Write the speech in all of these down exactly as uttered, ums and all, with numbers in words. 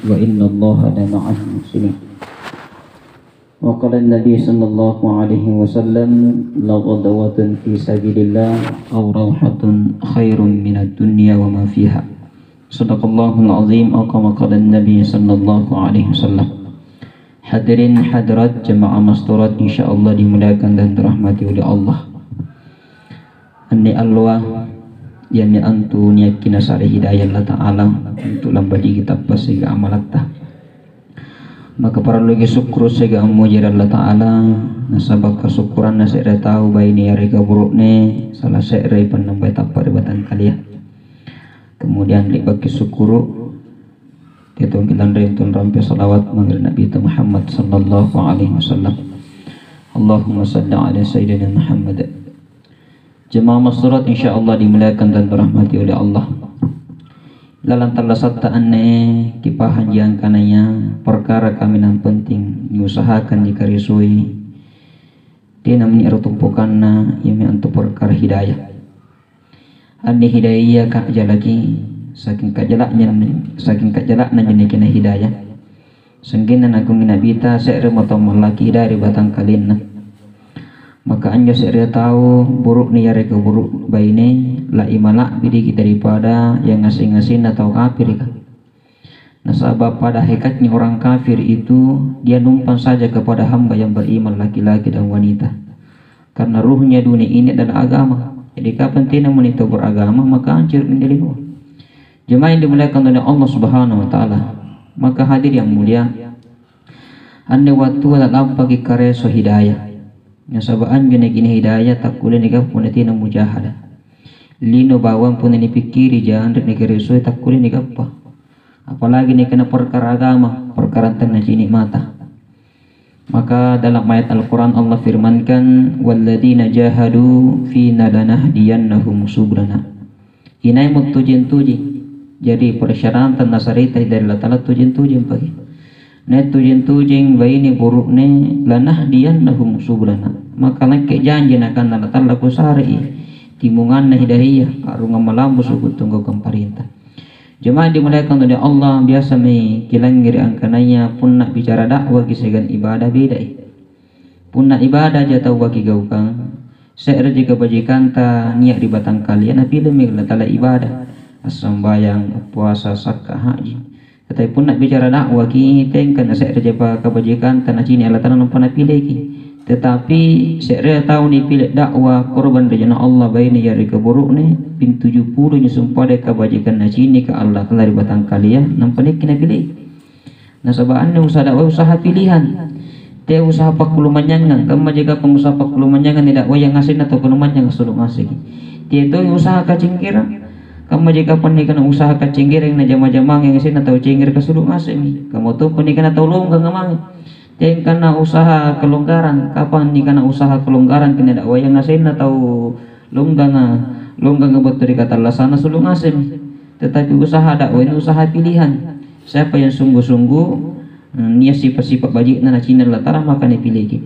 وإن الله لمع المحسنين. وقال النبي صلى الله عليه وسلم: لغدوة في سبيل الله أو روحة خير من الدنيا وما فيها. صدق الله العظيم أو كما قال النبي صلى الله عليه وسلم. Hadirin hadirat jemaah masturat, insyaallah dimuliakan dan dirahmati oleh Allah. Anne alloa, iami antu niakki nasare hidayah Allata'ala untu' lambajiki tappa' siagang amalatta. Maka paralluki sukkuru' siagang ammuji ri Allata'ala, nasaba' kasukkuranna se're tau baine yareka buru'ne, sala se'rei pannambai tappa' ri batangkalia. Kemudian le'baki sukkuru', Tongki lanreng tau rampe salawat mange ri Nabita Muhammad sallallahu alaihi wasallam. Allahumma salli ala Sayyidina Muhammad. Jemaah masturat, insyaallah dimuliakan dan dirahmati oleh Allah. Lalang tallasatta anne, kipahanji angkanaya perkara kaminang penting niusahakan nikarisoi, tena meni ero tumpokanna, iami antu perkara hidayah. Anne hidayah ka'jalaki, saking ka'jala'nya, saking ka'jala'na je'nekena hidayah. Sanggenna nakungi Nabita, se'remo tau mallaki hidayah ri batangkalenna. Maka anjo se'rea tau, buru'ne yareka buru' baine, la'i mala'biriki daripada yang ngaseng-ngasenna tau kafirika. Nasaba' pada hakikatnya orang kafir itu, dia numpang saja kepada hamba yang beriman laki-laki dan wanita. Karena ruhnya dunia ini adalah agama. Jadi, kapang tenamo nitau beragama, maka ancuru'mi linoa. Jemaah yang dimuliakan oleh Allah Subhanahu wa Ta'ala, maka hadir yang mulia, anne wattua la'lampaki kareso hidayah. Nasaba' anjo naikina hidayah takkulle nigappa punna tena mujahada. Lino bawang punna nipikkirija anre nikaresoi takkulle nigappa. Apalagi nikana perkara agama, perkara tena nacini' mata. Maka dalam ayat Al-Quran Allah firmankan, "Walladzina jahadu fina lanahdiyannahum subulana." Inaimo tujeng-tujeng. Jadi, persyaratan nasareta dari Allah Ta'ala tujeng-tujeng pagi. Nai tujeng-tujeng baine buru'ne, "Lanahdiyannahum subulana." Maka nakke janji nakanna Allah Ta'ala kusarei timunganna hidayah, arungang malambu suku tunggaukang parenta. Jemaah dimuliakan oleh Allah, biasami kilangngere angkanaya punna bicara dakwaki siagang ibadah bedai. Punna ibadaja taua kigaukang, se'reji kabajikanta nia' ri batangkalia napilemmi Allata'ala ibadah, assambayang, appuasa, sakka, haji. Tetapi punna bicara dakwaki, tengka nase'reja pa kabajikanta nacini' Allata'ala nampa napileki. Tetapi se'rea tau nipile dakwa korban ri Jona Allah baine yareka buru'ne, ping tuju pulo njo sumpada kabajikang nacinika Allata'ala ri batangkalia, nampa niakki napilei. Nasaba' anne usaha dakwaya usaha pilihan. Teai usaha pakkalumanynyangang, kammaji kapang usaha pakkalumanynyangang nidakwayang ngasenna tau kalumanynyanga assulu' ngaseki. Teai tongi usaha kacenggerang, kammaji kapang nikana usaha kacenggerang najama-jamangang ngasenna tau cengereka assulu' ngasemi. Kamma tompa nikana tau longganga mange. Teai angkanna usaha kelonggaran, kapang nikana usaha kelonggaran tena dakwayang ngasenna tau longganga, longganga battu ri katallasanna assulu' ngasemi. Tetapi usaha dakwah ini usaha pilihan. Siapa yang sungguh-sungguh, mm, nia' sipa'-sipa' baji'na nacini' Allata'ala, maka nipiliki.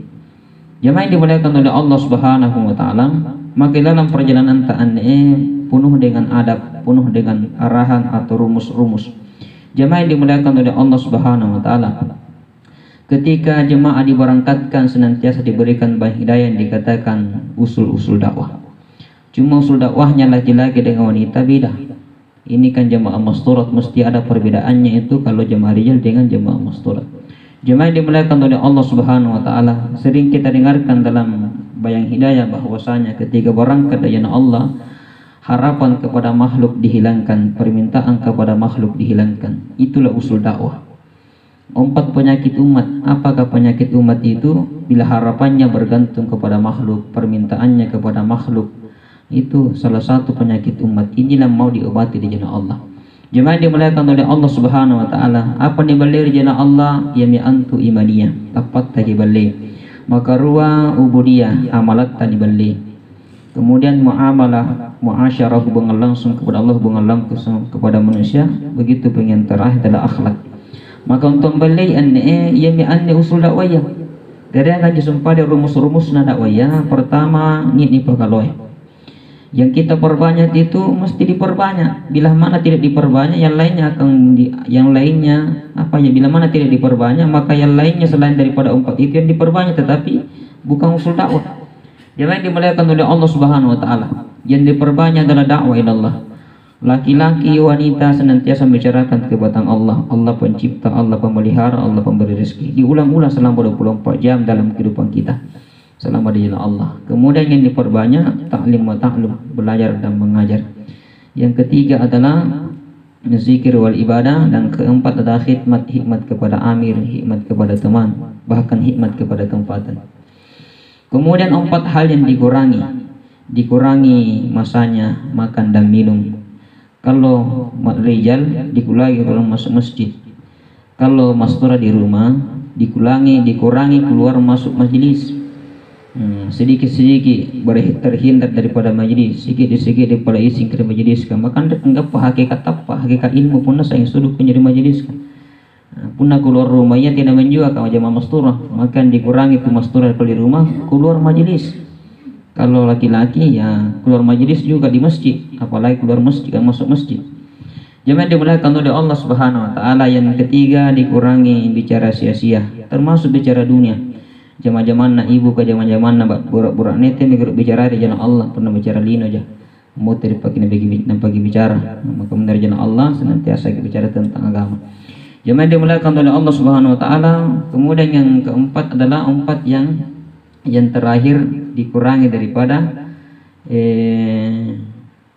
Jamaah yang dimuliakan oleh Allah Subhanahu wa Ta'ala, maka lalang perjalananta anne penuh dengan adab, penuh dengan arahan atau rumus-rumus. Jamaah yang dimuliakan oleh Allah Subhanahu wa Ta'ala, ketika jemaah diberangkatkan, senantiasa diberikan bahan hidayah yang dikatakan usul-usul dakwah. Cuma usul dakwahnya laki-laki dengan wanita beda. Ini kan jamaah masturat, mesti ada perbedaannya itu kalau jamaah rijal dengan jamaah masturat. Jemaah yang dimuliakan oleh Allah Subhanahu wa Ta'ala, sering kita dengarkan dalam bayang hidayah bahwasanya ketika berangkat dari Allah, harapan kepada makhluk dihilangkan, permintaan kepada makhluk dihilangkan. Itulah usul dakwah. Empat penyakit umat. Apakah penyakit umat itu? Bila harapannya bergantung kepada makhluk, permintaannya kepada makhluk, itu salah satu penyakit umat. Inilah mau diobati di jalan Allah. Jemaah yang dimuliakan oleh Allah Subhanahu wa Ta'ala, apa niballei ri jalan Allah? Iami antu imaniyah, tappatta kiballei. Maka rua, ubudiyah, amalatta niballei. Kemudian muamalah, muasyarah, hubungan langsung kepada Allah, hubungan langsung kepada manusia, begitu pun yang terakhir adalah akhlak. Maka untuk membelei anne, iami anne usul dakwaya. Dereanganji sumpada rumus-rumusna dakwaya. Pertama, nia' nipakaloe. Yang kita perbanyak itu mesti diperbanyak. Bila mana tidak diperbanyak, yang lainnya akan di-, yang lainnya, apa ya, bila mana tidak diperbanyak, maka yang lainnya selain daripada empat itu yang diperbanyak, tetapi bukan usul dakwah. Jamaah yang dimuliakan oleh Allah Subhanahu wa Ta'ala, yang diperbanyak adalah dakwah ilallah. Laki-laki, wanita senantiasa membicarakan kekuatan Allah, Allah pencipta, Allah pemelihara, Allah pemberi rezeki. Diulang-ulang selama dua puluh empat jam dalam kehidupan kita. Selama di jalan Allah. Kemudian yang diperbanyak, taklim wa ta'lim, belajar dan mengajar. Yang ketiga adalah zikir wal ibadah, dan keempat adalah khidmat, hikmat kepada amir, hikmat kepada teman, bahkan hikmat kepada tempatan. Kemudian empat hal yang dikurangi, dikurangi masanya makan dan minum. Kalau ma-, rijal dikurangi kalau masuk masjid. Kalau mastura di rumah, dikurangi, dikurangi keluar masuk majelis. Hmm, sedikit-sedikit ber-, terhindar daripada majelis, sedikit-sedikit daripada izin ke majelis. Maka anre anggappa hakikat tappa, hakikat ilmu punna saing suduk punna ri majelis. Nah, punna keluar rumah ia tidak menjual, kau jama mastura, maka dikurangi tu mastura kalau di rumah, keluar majelis. Kalau laki-laki, ya keluar majelis juga di masjid, apalagi keluar masjid, kan masuk masjid. Jamaah yang dimuliakan oleh Allah Subhanahu wa Ta'ala, yang ketiga dikurangi bicara sia-sia, termasuk bicara dunia. Jama-jamanna ibu ka jama-jamanna ba-, bura-bura nete mi guru bicara di jalan Allah, pernah bicara lino ja. Mutere paki nabagi-, nabagi bicara. Maka benar jalan Allah, senantiasa bicara tentang agama. Jamaah yang dimuliakan oleh Allah Subhanahu wa Ta'ala. Kemudian yang keempat adalah empat yang, yang terakhir dikurangi daripada, eh,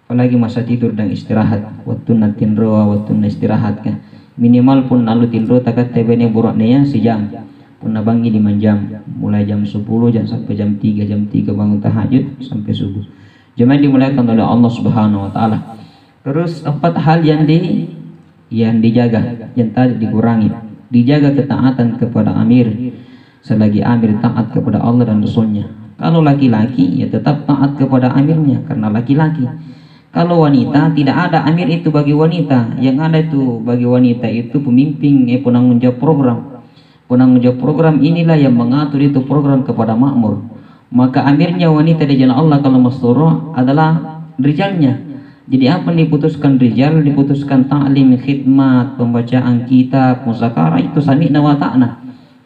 apalagi masa tidur dan istirahat. Wattunna tinroa, wattunna istirahat, kan. Minimal punna allo tinrota katte bene bura'nea sejam. Punna bangngi lima jam. Mulai jam sepuluh, jam sampai jam tiga, jam tiga bangun tahajud sampai subuh. Jemaah yang dimuliakan oleh Allah Subhanahu wa Ta'ala. Terus, empat hal yang di-, yang dijaga, yang tadi dikurangi. Dijaga ketaatan kepada amir, selagi amir taat kepada Allah dan Rasulnya. Kalau laki-laki, ya tetap taat kepada amirnya, karena laki-laki. Kalau wanita, tidak ada amir itu bagi wanita. Yang ada itu bagi wanita itu pemimpin, eh, penanggung jawab program. Penanggung jawab program inilah yang mengatur itu program kepada makmur. Maka amirnya wanita di jalan Allah kalau masuro adalah rijalnya. Jadi apa yang diputuskan rijal? Diputuskan taklim, khidmat, pembacaan kitab, muzakara, itu sami'na wa ata'na.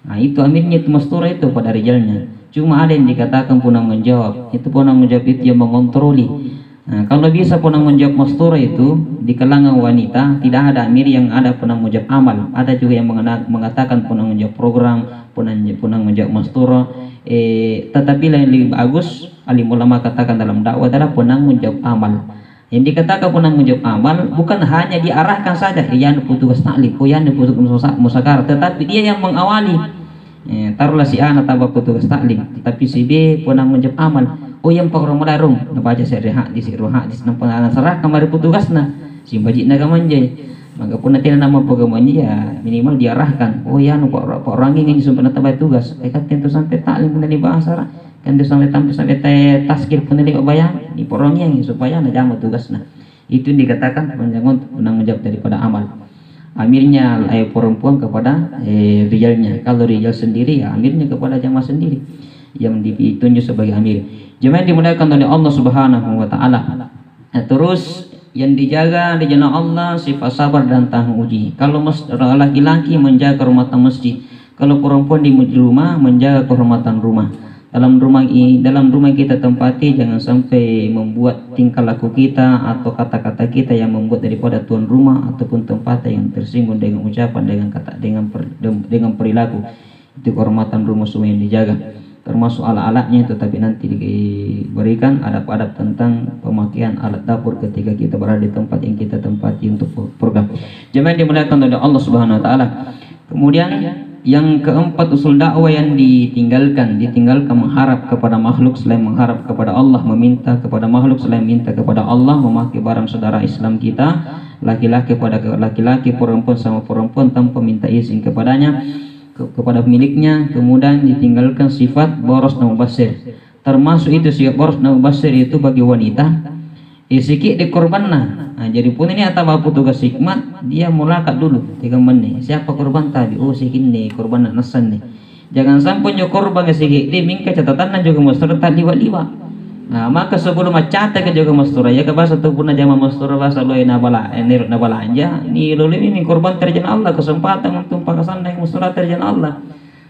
Nah, itu amirnya itu mastura itu pada rijalnya. Cuma ada yang dikatakan penanggung jawab. Itu penanggung jawab itu yang mengontroli. Nah, kalau bisa penanggung jawab mastura itu di kalangan wanita, tidak ada amir yang ada penanggung jawab amal. Ada juga yang mengena-, mengatakan penanggung jawab program, penang-, penanggung jawab mastura. Eh, tetapi yang lebih bagus, alim ulama katakan dalam dakwah adalah penanggung jawab amal. Yang dikatakan penanggung jawab amal bukan hanya diarahkan saja, "Eh, anu petugas taklim, oh, anu petugas musa-, musakara," tetapi dia yang mengawali. Eh, taruhlah si A nataba petugas taklim, tapi si B penanggung jawab amal. Oh, iya, pakurang malarung, nabaca se're hadis, rua hadis, nampa naserahkan mae ri petugasna. Simbaji'na kamanjai. Maka punna tena nampa kamanjai, ya minimal diarahkan. Oh, iya, anu, pak, pak orang ini sumpah nataba tugas. Eh, kan tentu sampai taklim punna dibahas, kan tentu sampai, sampai, sampai te-, taskil punna dibahas, diporongi supaya najama tugasna. Itu yang dikatakan penanggung, penanggung jawab daripada amal. Amirnya, eh, perempuan kepada, eh, rijalnya. Kalau rijal sendiri, ya amirnya kepada jamaah sendiri yang ditunjuk sebagai amir. Jamaah yang dimuliakan oleh Allah Subhanahu wa Ta'ala. Nah, terus yang dijaga di jalan Allah sifat sabar dan tahan uji. Kalau mes-, laki-laki menjaga kehormatan masjid, kalau perempuan di mu-, rumah menjaga kehormatan rumah. Dalam rumah i-, dalam rumah yang kita tempati jangan sampai membuat tingkah laku kita atau kata-kata kita yang membuat daripada tuan rumah ataupun tempati yang tersinggung dengan ucapan, dengan kata, dengan per-, dem-, dengan perilaku. Itu kehormatan rumah semua yang dijaga. Termasuk alat-alatnya itu, tapi nanti diberikan adab-adab tentang pemakaian alat dapur ketika kita berada di tempat yang kita tempati untuk pro-, program. Jemaah yang dimuliakan oleh Allah Subhanahu wa Ta'ala. Kemudian, yang keempat, usul dakwah yang ditinggalkan, ditinggalkan mengharap kepada makhluk selain mengharap kepada Allah, meminta kepada makhluk selain minta kepada Allah, memakai barang saudara Islam kita, laki-laki pada ke-, laki-laki, perempuan sama perempuan tanpa minta izin kepadanya, ke-, kepada pemiliknya. Kemudian ditinggalkan sifat boros dan mubazir. Termasuk itu sifat boros dan mubazir itu bagi wanita, eh, sike'de' korbanna. Nah, jadi punna nia' taba petugas hikmat, dia mulaka dulu, tegang manne. Siapa korban tadi? Oh, sikinne korbanna nassanne. Jangan sampai njo korban sike'de', mingka catatanna juga mesti liwa-liwa. Nah, maka sebelum maccataka jokang masturaya, ka biasa tu punna jama mastura biasa loi nabala-, eh, nero-, nabalanja, nilolimi korbanta ri Jana Allah, kesempatan untuk pakasannang masturata ri Jana Allah.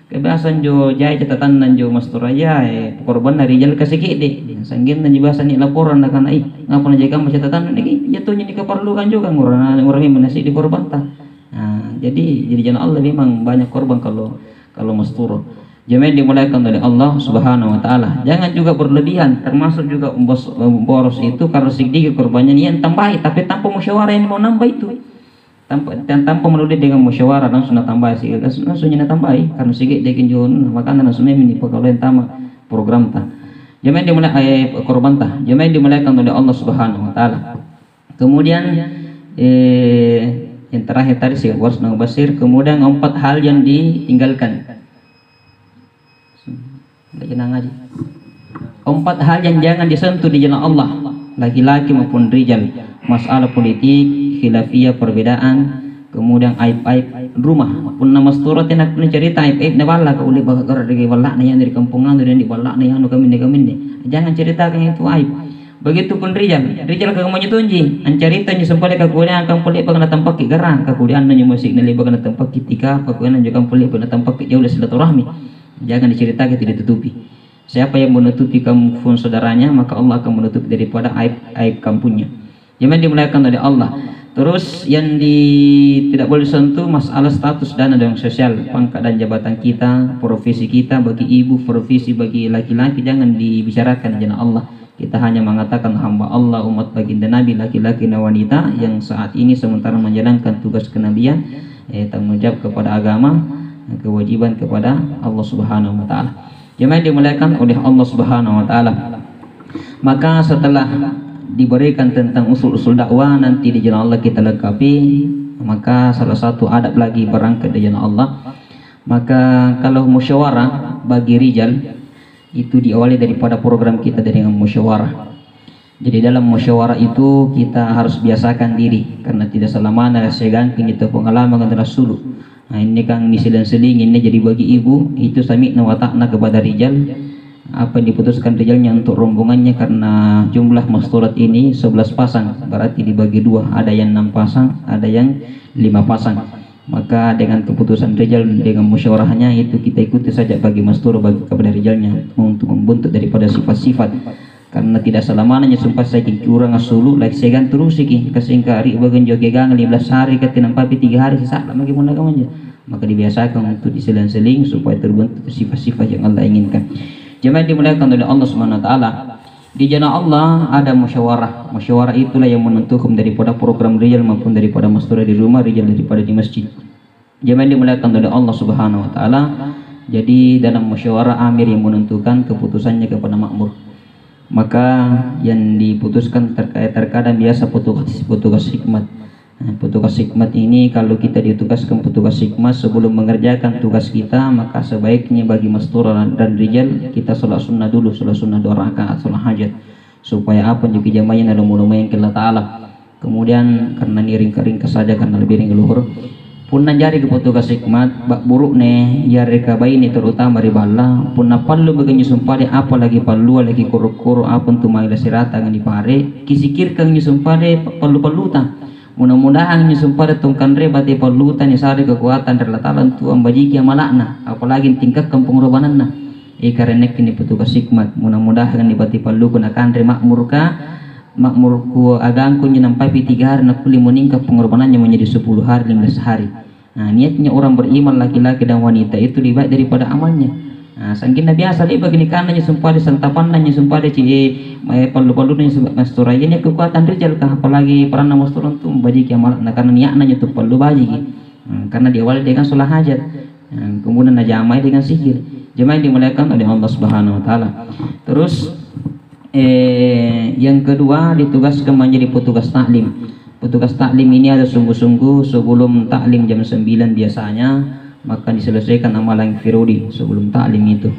Ka biasa anjo jai catatanna anjo masturaya, eh, korbanna rijal kasike'de. Sanggenna anjo biasa ni laporan nakana, "Ih, ngapa najaikang catatanna niki?" Iya tonji nikaparlukang jokang orang, orang memang nasi di korbanta. Nah, jadi, jadi Jana Allah memang banyak korban kalau, kalau mastura. Jamaah yang dimuliakan oleh Allah Subhanahu wa Ta'ala. Jangan juga berlebihan, termasuk juga bos-, boros itu karena sedikit korbannya niat tambahi, tapi tanpa musyawarah yang mau nambah itu. Tanpa, dan tanpa melalui dengan musyawarah langsung natambahi, langsung, langsung natambahi karena sedikit deh kenjo, nah, makanya langsung memang dipakaloi tama program ta. Jamaah yang dimuliakan, eh, korban ta. Jamaah yang dimuliakan oleh Allah Subhanahu wa Ta'ala. Kemudian, eh, yang terakhir tadi sih, was nang basir. Kemudian empat hal yang ditinggalkan. Nggak kena ngaji. Empat hal yang jangan disentuh di jalan Allah, laki-laki maupun rijal. Masalah politik, khilafiyah, perbedaan, kemudian aib-aib rumah. Punna mastura tena punna cerita aib-aib na balla ka uli baka gara ri balla'na yang dari kampung anu dan di balla'na yang anu kaminne-kaminne. Jangan ceritakan itu aib. Begitu pun rijal, rijal kamunnyi tonji, ancarita njo sempale kakuliang kampung le'baka natampakki garang, kakulianna njo masi na le'baka natampakki tika, kakulianna njo kampung le'baka natampakki jauh silaturahmi. Jangan diceritaki, itu ditutupi. Siapa yang menutupi kampung saudaranya, maka Allah akan menutupi daripada aib, aib kampungnya. Yang dimuliakan oleh Allah. Terus yang di, tidak boleh disentuh masalah status dana dan sosial, pangkat dan jabatan kita, profesi kita bagi ibu, profesi bagi laki-laki, jangan dibicarakan di jalan Allah. Kita hanya mengatakan hamba Allah, umat baginda Nabi, laki-laki dan wanita yang saat ini sementara menjalankan tugas kenabian, eh, tanggung jawab kepada agama, kewajiban kepada Allah Subhanahu wa Ta'ala. Jemaah yang dimuliakan oleh Allah Subhanahu wa Ta'ala. Maka setelah diberikan tentang usul-usul dakwah, nanti di jalan Allah kita lengkapi, maka salah satu adab lagi berangkat di jalan Allah. Maka kalau musyawarah bagi rijal, itu diawali daripada program kita dengan musyawarah. Jadi dalam musyawarah itu kita harus biasakan diri, karena tidak selamanya siagang ini tau pengalaman kan telah sulu. Nah, ini kan diseling-seling, ini jadi bagi ibu, itu sami'na wata'na kepada rijal, apa yang diputuskan rijalnya untuk rombongannya, karena jumlah masturat ini sebelas pasang, berarti dibagi dua, ada yang enam pasang, ada yang lima pasang. Maka dengan keputusan rijal, dengan musyawarahnya itu kita ikuti saja bagi mastura bagi kepada rijalnya untuk membentuk daripada sifat-sifat. Karena tidak selamanya sumpah saking kurang assulu, laik siagang terusiki, kasingka ri bagang joki gang lima belas hari, kati nampapi tiga hari, sisa'la maki punna kamanja. Maka dibiasakan untuk diseling-seling supaya terbentuk sifat-sifat yang Allah inginkan. Jemaah dimuliakan oleh Allah Subhanahu wa Ta'ala. Di jalan Allah ada musyawarah. Musyawarah itulah yang menentukan daripada program rijal maupun daripada mastura di rumah, rijal daripada di masjid. Jemaah dimuliakan oleh Allah Subhanahu wa Ta'ala. Jadi dalam musyawarah amir yang menentukan keputusannya kepada makmur. Maka yang diputuskan terkait, terkadang biasa petugas, petugas hikmat. Nah, petugas hikmat ini, kalau kita ditugaskan petugas hikmat sebelum mengerjakan tugas kita, maka sebaiknya bagi mastura dan rijal kita sholat sunnah dulu, sholat sunnah dua rakaat, sholat hajat. Supaya apa juga jamanya na lumayan ke Allah Ta'ala. Kemudian karena ini ringka-ringka saja karena lebih ring luhur. Punna jari ke petugas hikmat, bak burukne, yareka baine terutama ri balla, punna pallu maki nyusumpade, apalagi pallua lagi koro-koro apa untu mae la siratanga nipare, kisikirkang nyusumpade pallu-palluta. Mudah-mudahan nyusumpade tongkanre bate palluta nisare kekuatan ri Allah Ta'ala untu ambajiki amala'na, apalagi tingkakkang pengorbananna. Ikarenekke ni petugas hikmat, mudah-mudahan ni bate palluku nakanre makmurka, makmurku agangku njo nampapi tiga hari nakkulle meningkat pengorbanannya menjadi sepuluh hari, lima belas hari. Nah, niatnya orang beriman laki-laki dan wanita itu lebih baik daripada amalnya. Nah, sanggenna biasa le'baki nikanna njo sumpade, santapanna njo sumpade, ci, eh, pallu-pallunna njo sumpade masturaya, nia' kekuatan rijalka, apalagi paranna masturang tu bajiki amala'na karena niatna njo tu pallu bajiki. Nah, karena diawali dengan sholat hajat. Nah, kemudian najamai dengan sihir. Jemaah yang dimuliakan oleh Allah Subhanahu wa Ta'ala. Terus, eh, yang kedua, ditugaskan menjadi petugas taklim. Petugas taklim ini ada sungguh-sungguh sebelum taklim jam sembilan biasanya, maka diselesaikan amalan firodi sebelum taklim itu.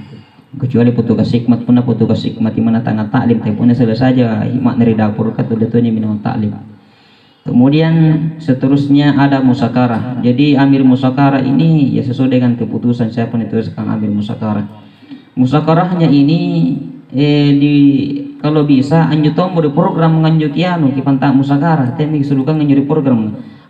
Kecuali petugas hikmat, punna petugas hikmat di mana tangan taklim, tapi punna selesai aja hikmatna ri dapur, kan tu dia tu minum taklim. Kemudian seterusnya ada musakarah. Jadi amir musakarah ini ya sesuai dengan keputusan siapa yang ditugaskan amir musakarah. Musakarahnya ini, eh, di, Kalau bisa anjo tommo ri program anjo kianu, kipanta musakara, tena kisulukangi anjo ri program.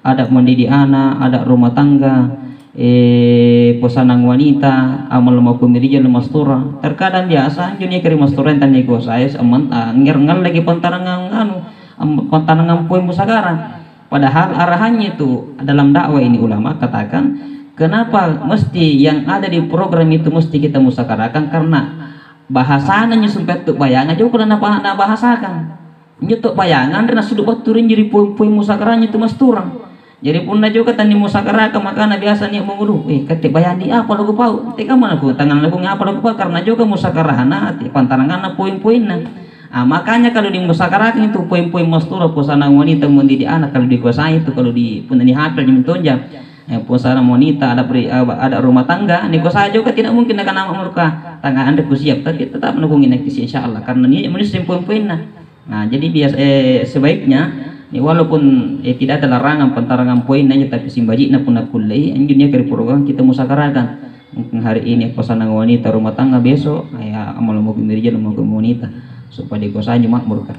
Ada mendidik anak, ada rumah tangga, eh, pesanang wanita, amal maukum rijal mastura. Terkadang biasa anjo niaka ri mastura yang tania kuasai, amman, ah, nger-, ngalleki pantarangang anu, am-, pantarangang poeng musakara. Padahal arahannya itu dalam dakwah ini ulama katakan, kenapa mesti yang ada di program itu mesti kita musakarakan? Karena bahasana anjo sumpae tu bayanga joko na napa-, nabahasakang. Injo to bayanga anre nasulu' battu ri injo ri poeng-poeng musakaranya tu masturang. Jari punna joka tani musakarakang makana biasa nia' mangulu, "Eh, katte bayang di apa lako pau?" Te kamma naku tangang naku apa lako pau? Karena joka musakarana, te pantaranganna poeng-poengna. Ah, makanya kalau dimusakarakang itu poeng-poeng mastura, pesanang wanita, mendidik anak, kalau dikuasai itu, kalau di, punna nihapal ji mintonja, eh, pesanang wanita, ada pri-, ada rumah tangga, nikuasai juga tidak mungkin nakana ma'murka, "Tangnga anre kusiap," tapi tetap nakungi nakke si insya Allah, karena nia' manusia poeng-poengna. Nah, jadi biasa, eh, sebaiknya, eh, walaupun, eh, tidak ada larangan pantarangang poengna injo, tapi simbaji'na punna kullei, injo niaka ri program kita musakarakan. Mungkin hari ini pesanang wanita rumah tangga, besok, ya, amal maukum rijal, maukum wanita. Supaya dikuasai ma'murka.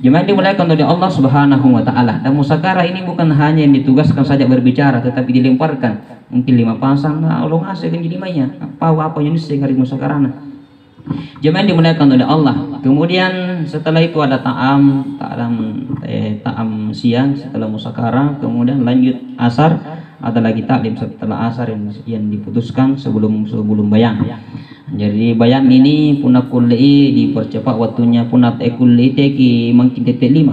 Jemaah yang dimuliakan oleh Allah Subhanahu wa Ta'ala. Dan musakara ini bukan hanya yang ditugaskan saja berbicara, tetapi dilemparkan. Mungkin lima pasang, nah, Allah ngasih kan jadi maya. Apa, apa yang nisseng hari musakarana. Jemaah yang dimuliakan oleh Allah. Kemudian setelah itu ada ta'am, ta'am, eh, ta'am siang setelah musakara, kemudian lanjut asar, ada lagi taklim setelah asar yang, yang diputuskan sebelum, sebelum bayang. Jadi bayang ini punna kullei dipercepat waktunya, punna, eh, kullei teki mangkin tette lima.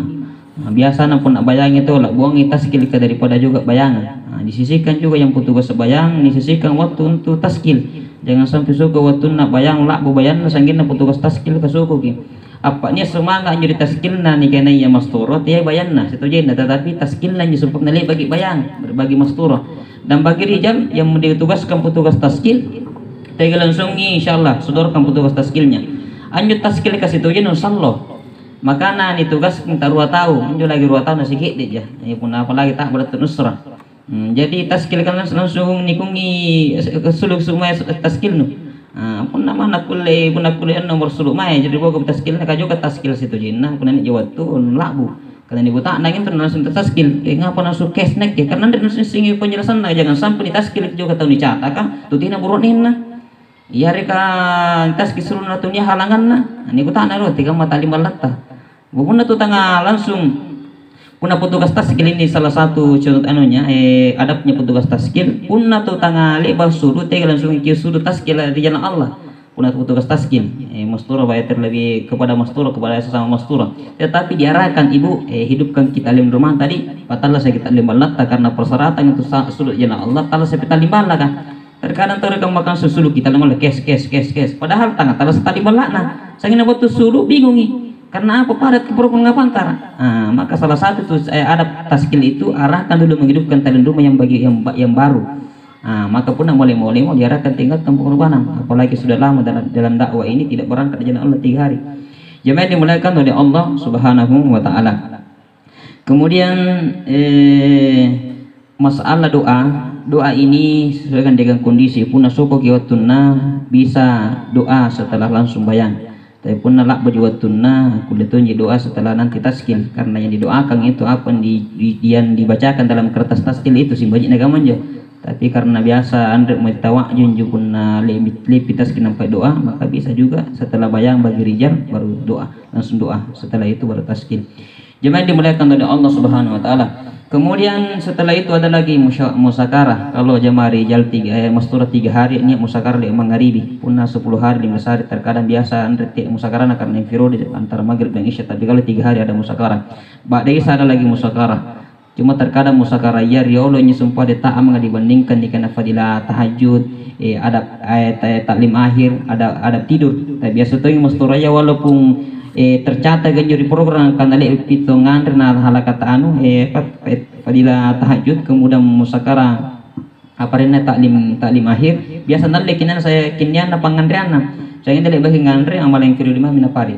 Nah, biasana punna bayangi tau, la'buangi taskilka daripada juga bayangan. Nah, disisihkan juga yang petugas bayang, disisihkan waktu untuk taskil. Jangan sampai suka wattunna bayang, la'bu bayanna, sanggenna petugas taskil kasukuki. Apa nia' semangat anjo ri taskilna nikanaya mastoro, teai bayanna, sitojenna, tetapi taskilna anjo sempat nale'baki bayang, bagi mastoro. Dan bagi rijal yang ditugaskan petugas taskil, tega langsungi, insyaallah, sodorkan petugas taskilnya. Anjo taskil kasitojenna sallo. Makana nitugaskan tarua tau, injo lagi rua tau na sike'de'ja. Eh, punna apalagi ta'bara tu nusra. Hmm, jadi taskil kan langs-, langsung nikungi, eh, sulu-, sulu mae taskilnu. Ah, punna manna kulle, punna kulle nomor sulu mae, jadi pokok taskilna ka joka taskil sitojinna, punna nia' wattu la'bu. Karena nibuta'nang intu langsung taskil, eh, ngapa langsung cash nakke? Karena anre nassing penjelasanna, jangan sampai nitaskil joka tau nicataka, tu tena buro'nenna. Yareka taskil sulu natunia halanganna, nikuta'nang ro, tikamma ta'lim ballatta. Punna tu tanga langsung, punna petugas taskil ini salah satu contoh anunya, eh, adabnya petugas taskil, punna tu tanga le'ba' sudu, tega langsung kio sudu taskil ri jalan Allah. Punna tu petugas taskil, eh, mastura bayar terlebih kepada mastura, kepada sesama mastura. Tetapi diarahkan ibu, eh, hidupkan kita lem rumah tadi, patalla saya kita lem ballatta karena persyaratan itu sa-, sudu jalan Allah, talla saya kita lem ballaka. Terkadang tau rekang makan susulu kita ngolle kes, kes, kes, kes. Padahal tanga tala setali balla'na. Sangina battu sulu bingungi. Karena apa padat keperluan ngapantara. Ah, maka salah satu tu, eh, adab taskil itu arahkan dulu menghidupkan talent rumah yang bagi yang, ba- yang baru. Ah, maka punna mole-mole mau diarahkan tinggalkan pengorbanan. Apalagi sudah lama dalam, dalam dakwah ini tidak berangkat jalan Allah tiga hari. Jemaah yang dimuliakan oleh Allah Subhanahu wa Ta'ala. Kemudian, eh, masalah doa, doa ini sesuaikan dengan kondisi. Punna sokoki wattunna, bisa doa setelah langsung bayang. Tapi punna la'buji wattunna, kulle tonji doa setelah nanti taskil, karena yang didoakan itu apa yang di, di, yang dibacakan dalam kertas taskil itu simbaji'na kamma anjo. Tapi karena biasa anre mo tawa'junju punna lebi, lebi taskil nampa doa, maka bisa juga setelah bayang bagi rijal baru doa, langsung doa, setelah itu baru taskil. Jemaah yang dimuliakan oleh Allah Subhanahu wa Ta'ala. Kemudian setelah itu ada lagi musya-, musakara. Kalau jamaah rijal tiga, eh, mastura tiga hari, nia' musakara di mangaribi. Punna sepuluh hari, lima belas hari, terkadang biasa anre te musakarana karena infirodi antara maghrib dan isya. Tapi kalau tiga hari ada musakara. Ba'da isya ada lagi musakara. Cuma terkadang musakara iya riolo nyo sumpah de ta'amanga dibandingkan nikana fadilah tahajud, eh, adab, eh, ta-, taklim akhir, ada, adab tidur. Tapi biasa tongi masturaya walaupun eh, tercatat ganjo ri program, karena le'baki tau nganre na halakata anu, eh, apa, eh, fadilah tahajud, kemudian musakara, apa arenna, taklim, taklim akhir, biasa nalleki nana saya kinnianna panganreanna, sehingga le'baki nganre, amalang kiri lima mina pari.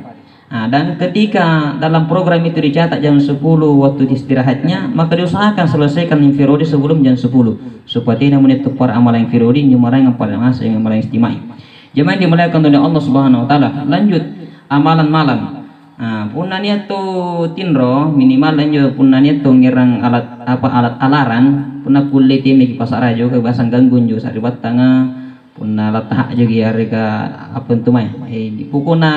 Ah, dan ketika dalam program itu dicatat jam sepuluh waktu istirahatnya, maka diusahakan selesaikan infirodi sebelum jam sepuluh, supaya tena menit tupar amalang infirodi, nyumarang paling masa yang amalang istimai. Jemaah yang dimuliakan oleh Allah Subhanahu wa Ta'ala. Lanjut, amalan malam. Nah, punna nia' tu tinro, minimal injo punna nia' tu ngerang alat, apa, alat alarang, punna kulle temeki pasa'ra jokka, biasa ganggu injo sari'battanga, punna la tahajjuki yareka apa intu mae. Eh, pokokna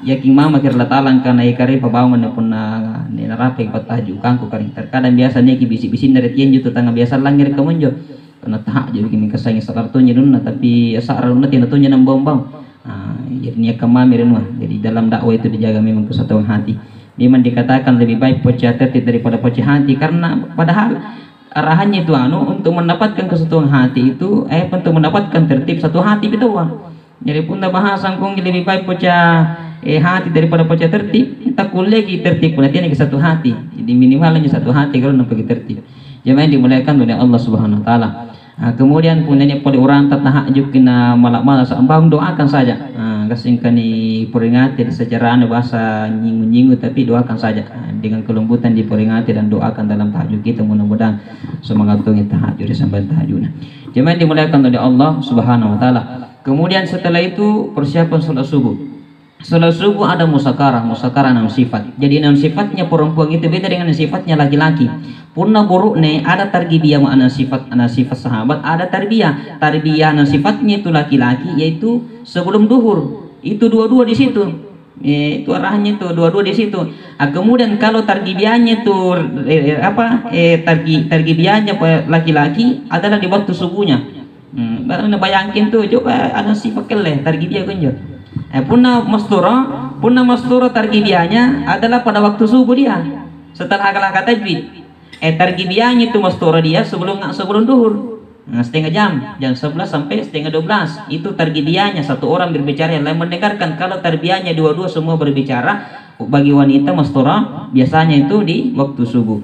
yakin mamaki ri Allata'ala angkana eka ri pabaunganna punna narapaki pattahajukangku kari. Terkadang biasa niaki bisi-bisinna ri tianjo tu tanga biasa langngere kamonjo. Karena tahajjuki mingka sa'ring sa'ra tonji anunna, tapi sa'ra anunna tena tonji nambaung-baung. Ah, jadi niakkang mami ri anua. Jadi dalam dakwah itu dijaga memang kesatuan hati. Memang dikatakan lebih baik pocah tertib daripada pocah hati, karena padahal arahannya itu anu untuk mendapatkan kesatuan hati itu, eh, untuk mendapatkan tertib satu hati betul. Jadi punna bahasa angkongki lebih baik pocah, eh, hati daripada pocah tertib, takkulleaki tertib punna tenaki satu hati. Jadi minimal injo satu hati kalau nampaki tertib. Jamaah yang dimuliakan oleh Allah Subhanahu wa taala. Ah, kemudian punna nia' pole urang tahajjuki na mala-mala sa'bang, doakan saja. Ah, gassingka niperingati secara anu bahasa nyingu-nyingu, tapi doakan saja. Ah, dengan kelembutan diperingati dan doakan dalam tahajud kita, mudah-mudahan semangat tongi tahajud, sampai tahajudna. Jamaah yang dimuliakan oleh Allah Subhanahu wa taala. Kemudian setelah itu persiapan sholat subuh. Sholat subuh ada musakarah, musakarah enam sifat. Jadi enam sifatnya perempuan itu beda dengan enam sifatnya laki-laki. Punna burukne ada targibia enam sifat, enam sifat sahabat ada tarbiyah. Tarbiyah enam sifatnya itu laki-laki yaitu sebelum duhur. Itu dua-dua di situ. Eh, itu arahannya itu dua-dua di situ. Ah, kemudian kalau targibiannya itu, eh, eh, apa, eh, targi-, targibiannya pe-, laki-laki adalah di waktu subuhnya. Hmm, baru nabayangkin tu, coba ada sifat kelle, targibia kunjo. Eh, punna mastura, punna mastura targibianya adalah pada waktu subuh dia. Setelah halaka tajwid. Eh, targibianya itu mastura dia sebelum, sebelum duhur. Nah, setengah jam, jam sebelas sampai setengah dua belas. Itu targibianya, satu orang berbicara, yang lain mendengarkan. Kalau tarbianya dua-dua semua berbicara, bagi wanita mastura biasanya itu di waktu subuh.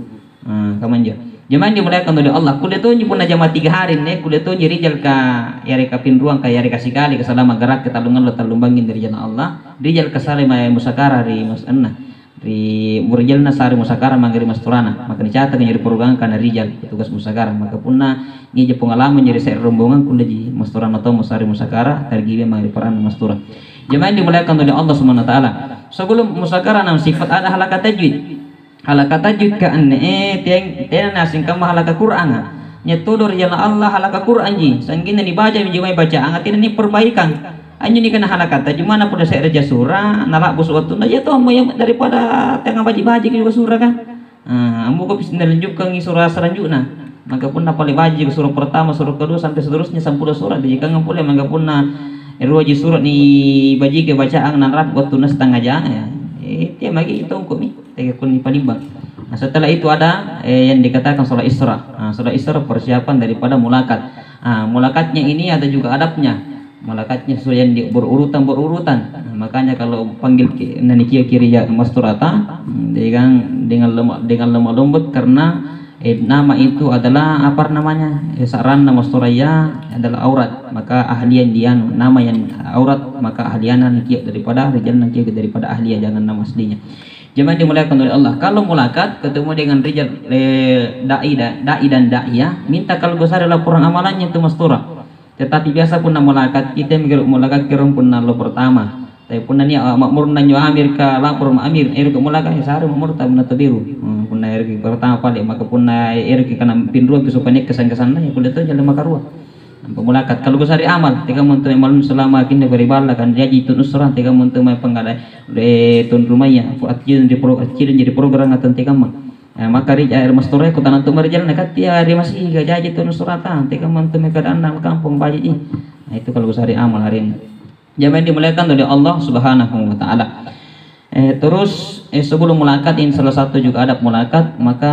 Nah, kamanjo. Jamaah yang dimuliakan oleh Allah, kulle tonji punna jama tiga hari ne, kulle tonji rijal ka yareka pinruang ka yareka sikali ka salama garak ka tallung allo tallung bangngi ri jalan Allah, rijal ka sare mae musakara ri mas-, anna, ri murijalna sare musakara mange ri masturana, maka nicataka injo ri porogang kana rijal petugas musakara, maka punna nija pengalaman jari se're rombongan kulleji masturana tau sare musakara, targibe mange ri paranna mastura. Jamaah yang dimuliakan oleh Allah Subhanahu wa taala. Sebelum musakara enam sifat ada halaka tajwid. Halaka tajwidka anne, eh, teng-, tena naseng kamma halaka Qur'anga. Nia' todo ri jalan Allah halaka Qur'anji, sanggenna nibaca minjo mae bacaanga tena niperbaikan. Anjo nikana halaka tajwid manna punna se'reja sura', nala'busu' wattunna, iya tommo iya daripada tena baji'-baji'ki juga suraka. Ah, ammukopi nalanjukkangi sura' selanjutna. Maka punna pale baji'ki sura' pertama, sura' kedua, sampai seterusnya sampulo sura' dijikangang pole, maka punna ruaji sura' nibajiki bacaang nanrapi wattunna setengah jang, ya. Eh, tea maki tongko'mi. Tega kunni palimbang. Nah, setelah itu ada, eh, yang dikatakan sholat Isra. Nah, sholat Isra persiapan daripada mulakat. Ah, mulakatnya ini ada juga adabnya. Mulakatnya sesuai yang di, berurutan, berurutan. Nah, makanya kalau panggil ki-, nanikia kiri ya masturata, hmm, dengan, dengan lemah, dengan lemah lembut karena, eh, nama itu adalah apa namanya? Eh, saranna masturaya adalah aurat, maka ahlian dianu. Nama yang aurat maka ahliana nikia daripada rijalna kia daripada ahlia, jangan nama aslinya. Jemaah dimuliakan oleh Allah, kalau mulakat ketemu dengan rijal, eh, dai da-, dai dan daiyah, minta kalau besar laporan amalannya itu mastura. Tetapi biasa punna mulakat, kita mikir mulakat kirung punna lo pertama. Tapi punna nia' ma'murna nyo amir ka lapor ma amir, ero' ka mulakat, eh, sare ma'mur ta punna taberu. Hmm, punna ero' ki pertama pale, maka punna ero' ki kana pinruang ki supaya nia' kesan-kesanna, ya kulle to jalle makarua. Nampa mulakat, kalau besar amal, tekamma untuk malum selama kinna beri balla kan jaji tu nusra, tekamma untuk mai pangada, eh, tun rumaya, aku accident di pro-, accident jadi program atau tekamma. Eh, maka ri, eh, mastoraya kutanantu marijalna kattia ri masiga jaji tunu suratang, tekamma antu mekadang kampong baji'i. Nah, itu kalau besar amal hari ini. Jamaah yang dimuliakan oleh Allah Subhanahu wa Ta'ala. Eh, terus, eh, sebelum mulakat, ini salah satu juga adab mulakat, maka,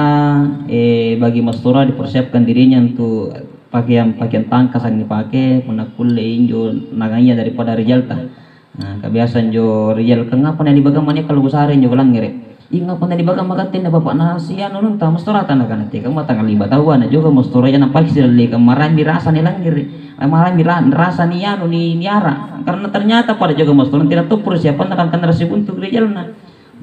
eh, bagi mastura dipersiapkan dirinya untuk pakaian-pakaian tangkas yang dipakai, punna kulle injo nagaya daripada rijalta. Nah, ka biasa injo rijal, "Kangngapa na nibagang mani kalau kusare injo kulangngere?" "Ih, ngapa na nibagang makatte na bapa'na si anu nunta mastorata?" Nakana, "Tekamma tangnga lima taua na joko mastoraya nampaki silallekang, marammi rasa nilangngere, eh, marammi ra-, rasa ni anu ni, niara." Karena ternyata pada joko mastorang tidak tahu persiapan na kangkana rasi buntu rijalna.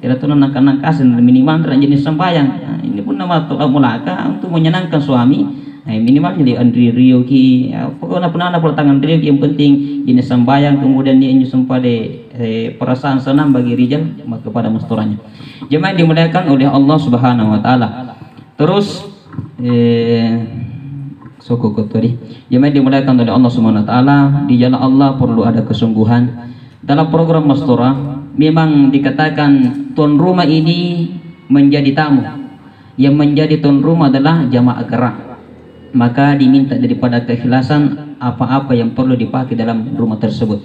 Tidak tahu nangka-nangka aseng minimal jenis sembahyang. Nah, ini pun nama tu mulaka untuk menyenangkan suami. Eh, minimal jadi anrio-rioki, ya, pokoknya punna pole tang anrioki, yang penting jenis sambayang, kemudian nia' injo sumpah de, eh, perasaan senang bagi rijal ma-, kepada mastoranya. Jemaah yang dimuliakan oleh Allah Subhanahu wa Ta'ala. Terus, eh, sokko ko tadi. Jemaah yang dimuliakan oleh Allah Subhanahu wa Ta'ala, di jalan Allah perlu ada kesungguhan. Dalam program mastora, memang dikatakan tuan rumah ini menjadi tamu. Yang menjadi tuan rumah adalah jamaah gerak. Maka diminta daripada keikhlasan apa-apa yang perlu dipakai dalam rumah tersebut.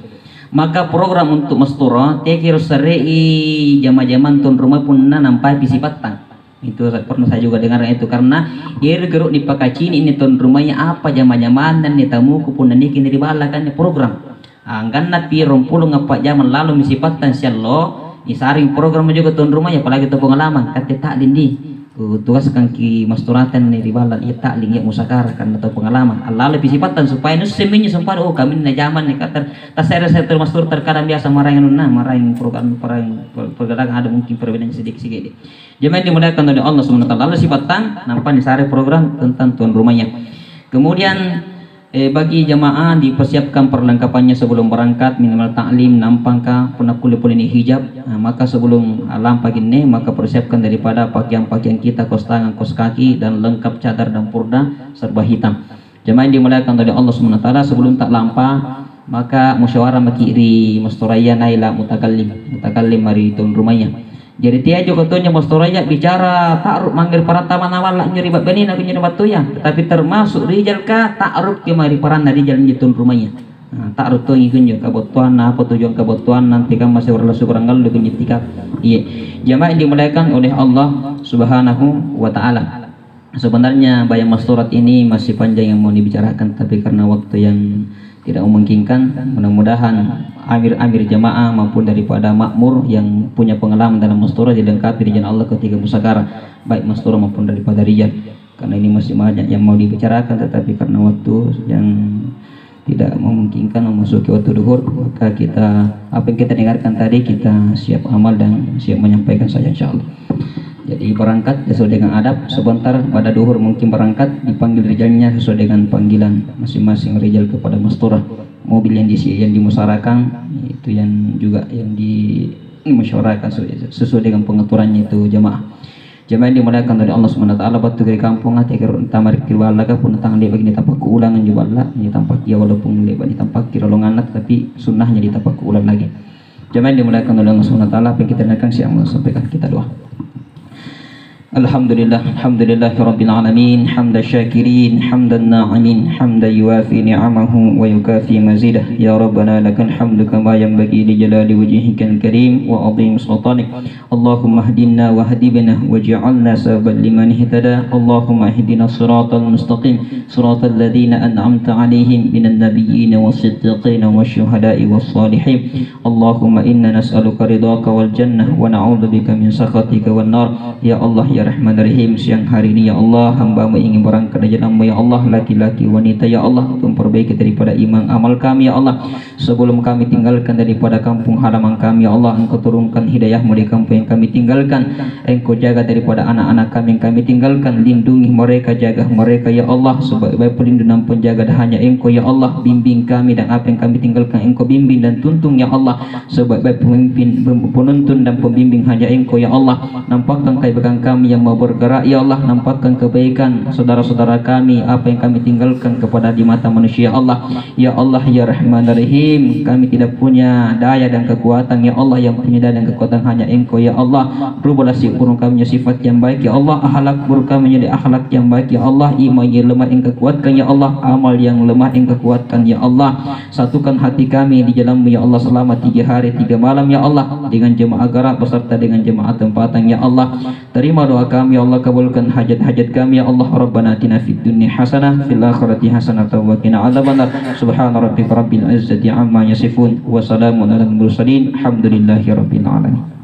Maka program untuk mastora, teaki ro sarei jama-jamang tuan rumah punna nampai pisipattang. Itu sa-, pernah saya juga dengarkan itu, karena ero' gero' nipakacini' inni tuan rumaya apa jama-jamanna inni tamuku punna niaki ri balla' kan program. Angganna pi ruampulo appa' jamang lalumi sipattang siallo, nisareng program juga tuan rumaya, apalagi tau pengalamang, katte ta'ling di. Kutugaskangki mastorata inni ri balla', iya ta'ling, iya musakara, karena tau pengalamang. Allalopi sipattang supaya nussemi injo sempara, oh, kaminna jamanne, ka ter-, tassere-sere termasuk terkadang biasa maraeng anunna, maraeng program, maraeng per-, pergerakan ada mungkin perbedaan sedikit-sedikit. Jemaah yang dimuliakan oleh Allah Subhanahu wa Ta'ala, lalu sipattang, nampa nisare program tentang tuan rumahnya. Kemudian, eh, bagi jamaah dipersiapkan perlengkapannya sebelum berangkat, minimal ta'lim, nampangka, punna kulle pole ni hijab. Nah, maka sebelum, ah, lampa kinne, maka persiapkan daripada pakaian-pakaian kita, kos tangan, kos kaki, dan lengkap cadar dan purda, serba hitam. Jamaah yang dimuliakan oleh Allah Subhanahu wa Ta'ala, sebelum ta'lampa, maka musyawarah maki' ri mastoraya naila mutakallim, mutakallim mae ri tuan rumaya. Jari teaiko tonjo mastoraya bicara ta'ruf mange ri paratta manawalla' injo ri ba'benena kunjo ri battuaya, tetapi termasuk rijalka ta'rufki mae ri paranna rijal injo tuan rumaya. Nah, ta'ruf tongi kunjo kabattuanna, apa tujuan kabattuanna, antekamma sebarang subarang ngallu kunjo tika. Iya. Jamaah yang dimuliakan oleh Allah Subhanahu wa Ta'ala. Sebenarnya bayang masturat ini masih panjang yang mau dibicarakan, tapi karena waktu yang tidak memungkinkan, mudah-mudahan amir-amir jamaah maupun daripada makmur yang punya pengalaman dalam masturat dilengkapi di jalan Allah ketika musakara, baik masturat maupun daripada rijal. Karena ini masih banyak yang mau dibicarakan, tetapi karena waktu yang tidak memungkinkan memasuki waktu duhur, maka kita, apa yang kita dengarkan tadi, kita siap amal dan siap menyampaikan saja, insya Allah. Jadi, berangkat sesuai dengan adab, sebentar pada duhur mungkin berangkat, dipanggil rijalnya sesuai dengan panggilan masing-masing rijal kepada masturah. Mobil yang di-, yang dimusarakan, itu yang juga yang dimusyawarahkan sesuai, sesuai dengan pengaturannya itu jamaah. Jamaah yang dimuliakan oleh Allah Subhanahu wa Ta'ala, battu ri kamponga, teaki ro antama ri ballaka, punna tang le'baki nitampakki ulang anjo balla, nitampakki, ya, walaupun le'ba' nitampakki riolonganna, tetapi sunnahnya ditampakki ulang lagi. Jamaah yang dimuliakan oleh Allah Subhanahu wa Ta'ala, apa yang kita dengarkan, siang Allah sampaikan, kita doa. Alhamdulillah, alhamdulillahi rabbil alamin, hamda syakirin, hamdan na'imin, hamda yuwafi ni'amahu wa yukafi mazidah. Ya Rabbana, lakal hamdu kama yanbaghi li jalali wajhikal karim wa azim sultanik. اللهم اهدنا واهد بنا واجعلنا سببا لمن اهتدى. اللهم اهدنا الصراط المستقيم، صراط الذين أنعمت عليهم من النبيين والصديقين والشهداء والصالحين. اللهم إنا نسألك رضاك والجنة ونعوذ بك من سخطك والنار. Ya Allah, ya Rahman Rahim, siang hari ini, ya Allah, hamba-Mu ingin berangkat dari jalan-Mu, ya Allah, laki-laki, wanita, ya Allah, untuk memperbaiki daripada iman amal kami, ya Allah. Sebelum kami tinggalkan daripada kampung halaman kami, ya Allah, Engkau turunkan hidayah-Mu di kampung yang kami tinggalkan. Engkau jaga daripada anak-anak kami yang kami tinggalkan. Lindungi mereka, jaga mereka, ya Allah. Sebaik-baik pelindung dan penjaga dah hanya Engkau, ya Allah. Bimbing kami dan apa yang kami tinggalkan, Engkau bimbing dan tuntun, ya Allah. Sebaik-baik pemimpin, pem-, penuntun dan pembimbing hanya Engkau, ya Allah. Nampakkan kebaikan kami yang mau bergerak, ya Allah. Nampakkan kebaikan saudara-saudara kami, apa yang kami tinggalkan kepada di mata manusia, ya Allah. Ya Allah, ya Rahman Rahim, kami tidak punya daya dan kekuatan, ya Allah, yang punya daya dan kekuatan hanya Engkau, ya Allah. Rubahlah sifat buruk kami menjadi sifat yang baik, ya Allah, akhlak buruk kami menjadi akhlak yang baik, ya Allah, iman yang lemah Engkau kuatkan, ya Allah, amal yang lemah Engkau kuatkan, ya Allah. Satukan hati kami di jalan-Mu, ya Allah, selama tiga hari, tiga malam, ya Allah, dengan jemaah gerak beserta dengan jemaah tempatan, ya Allah. Terima doa kami, ya Allah, kabulkan hajat-hajat kami, ya Allah. Rabbana atina fid dunya hasanah, fil akhirati hasanah, wa qina adzabannar. Subhana rabbika rabbil izzati amma yasifun, wa salamun alal mursalin, alhamdulillahi rabbil alamin.